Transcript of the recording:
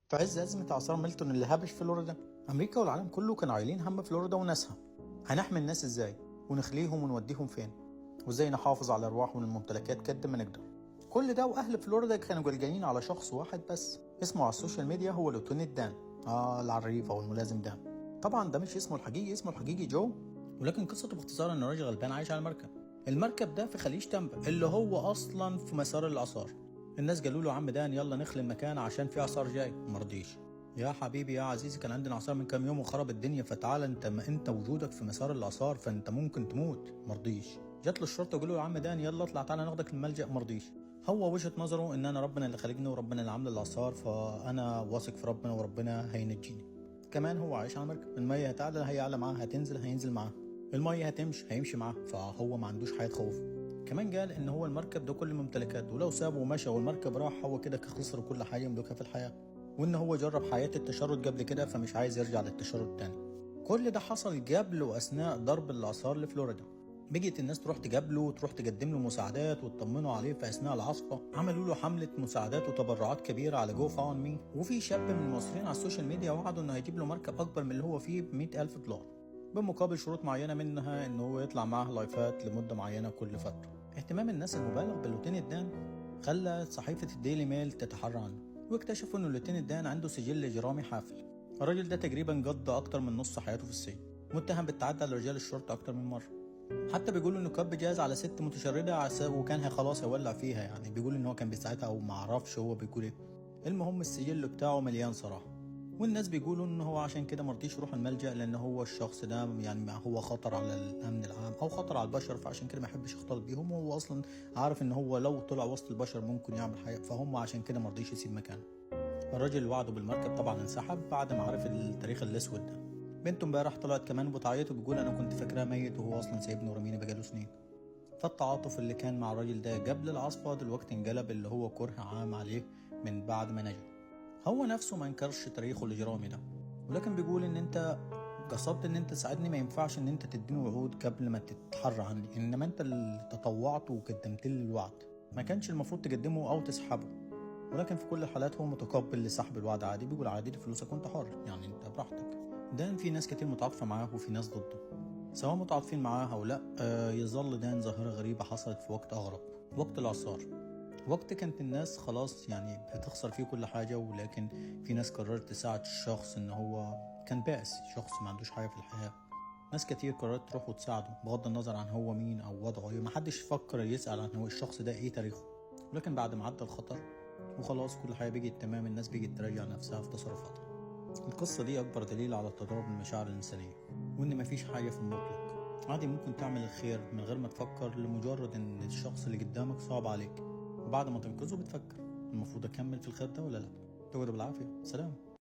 في عز أزمة إعصار ميلتون اللي هبش فلوريدا، أمريكا والعالم كله كانوا عايلين هم فلوريدا وناسها. هنحمي الناس إزاي؟ ونخليهم ونوديهم فين؟ وإزاي نحافظ على أرواحهم والممتلكات قد ما نقدر؟ كل ده وأهل فلوريدا كانوا قلقانين على شخص واحد بس، اسمه على ال social media هو Lieutenant Dan، العريف أو الملازم دان. طبعا ده مش اسمه الحقيقي، اسمه الحقيقي جو، ولكن قصته باختصار ان راجل غلبان عايش على المركب. المركب ده في خليج تامبا اللي هو اصلا في مسار الاعصار. الناس قالوا له عم دان يلا نخلي المكان عشان في اعصار جاي، مرضيش. يا حبيبي يا عزيزي، كان عندنا اعصار من كام يوم وخرب الدنيا، فتعالى انت، ما انت وجودك في مسار الاعصار فانت ممكن تموت. مرضيش. جات له الشرطة وقالوا له يا عم دان يلا اطلع تعالى ناخدك الملجأ، مرضيش. هو وجهة نظره ان انا ربنا اللي خلقني وربنا اللي عامل الاعصار، فانا واثق في ربنا وربنا هينجيني. كمان هو عايش على مركب، المية هتعلى هيعلى معاه، هتنزل هينزل معاه، المية هتمشي هيمشي معاه، فهو ما عندوش حاجة تخوفه. كمان قال ان هو المركب ده كل ممتلكاته، ولو سابه ومشى والمركب راح هو كده خسر كل حاجة يملكها في الحياة، وان هو جرب حياة التشرد قبل كده فمش عايز يرجع للتشرد تاني. كل ده حصل قبل واثناء ضرب الاعصار لفلوريدا. بقيت الناس تروح تقابله وتروح تقدم له مساعدات وتطمنه عليه في اثناء العاصفة. عملوا له حمله مساعدات وتبرعات كبيرة على GoFundMe، وفي شاب من المصريين على ال social media وعده انه هيجيب له مركب اكبر من اللي هو فيه ب 100,000 دولار بمقابل شروط معينة، منها ان هو يطلع معاه لايفات لمدة معينة كل فترة. اهتمام الناس المبالغ بال Lieutenant Dan خلى صحيفة ال Daily Mail تتحرى عنه، واكتشفوا ان Lieutenant Dan عنده سجل اجرامي حافل. الراجل ده تقريبا قضى اكتر من نص حياته في السجن، متهم بالتعدي على رجال الشرطة اكتر من مرة. حتى بيقولوا انه كب جاز على ست متشرده وكان خلاص هيولع فيها، يعني بيقولوا ان هو كان بيساعدها او ما اعرفش هو بيقول ايه. المهم السجل بتاعه مليان صراحة، والناس بيقولوا ان هو عشان كده مرضيش يروح الملجأ، لان هو الشخص ده يعني هو خطر على الامن العام او خطر على البشر، فعشان كده ما يحبش يختلط بيهم، وهو اصلا عارف ان هو لو طلع وسط البشر ممكن يعمل حاجة، فهم عشان كده مرضيش يسيب مكانه. الراجل اللي وعده بالمركب طبعا انسحب بعد ما عرف التاريخ الاسود ده. بنته امبارح طلعت كمان وبتعيط وبتقول انا كنت فاكراه ميت وهو اصلا سايبني ورميني بقاله سنين. فالتعاطف اللي كان مع الراجل ده قبل العاصفة دلوقتي انقلب اللي هو كره عام عليه من بعد ما نجا. هو نفسه ما انكرش تاريخه الاجرامي ده، ولكن بيقول ان انت قصدت ان انت تساعدني، ما ينفعش ان انت تديني وعود قبل ما تتحرى عني، انما انت اللي تطوعت وقدمت لي الوعد، ما كانش المفروض تقدمه او تسحبه. ولكن في كل الحالات هو متقبل لسحب الوعد عادي، بيقول عادي دي فلوسك وانت حر، يعني انت براحتك. دان في ناس كتير متعاطفة معاه وفي ناس ضده، سواء متعاطفين معاه او لا. يظل دان ظاهرة غريبة حصلت في وقت اغرب، وقت الاعصار، وقت كانت الناس خلاص يعني هتخسر فيه كل حاجة، ولكن في ناس قررت تساعد الشخص ان هو كان بائس، شخص ما عندوش حاجة في الحياة. ناس كتير قررت تروح وتساعده بغض النظر عن هو مين او وضعه ايه، محدش فكر يسأل عن هو الشخص ده ايه تاريخه. ولكن بعد ما عدى الخطر وخلاص كل حاجة بقت تمام، الناس بقت تراجع نفسها في تصرفاتها. القصة دي أكبر دليل على تضارب المشاعر الإنسانية، وإن مفيش حاجة في المطلق. عادي ممكن تعمل الخير من غير ما تفكر لمجرد إن الشخص اللي قدامك صعب عليك، وبعد ما تنقذه بتفكر المفروض أكمل في الخير ده ولا لأ. تقعدوا بالعافية، سلام.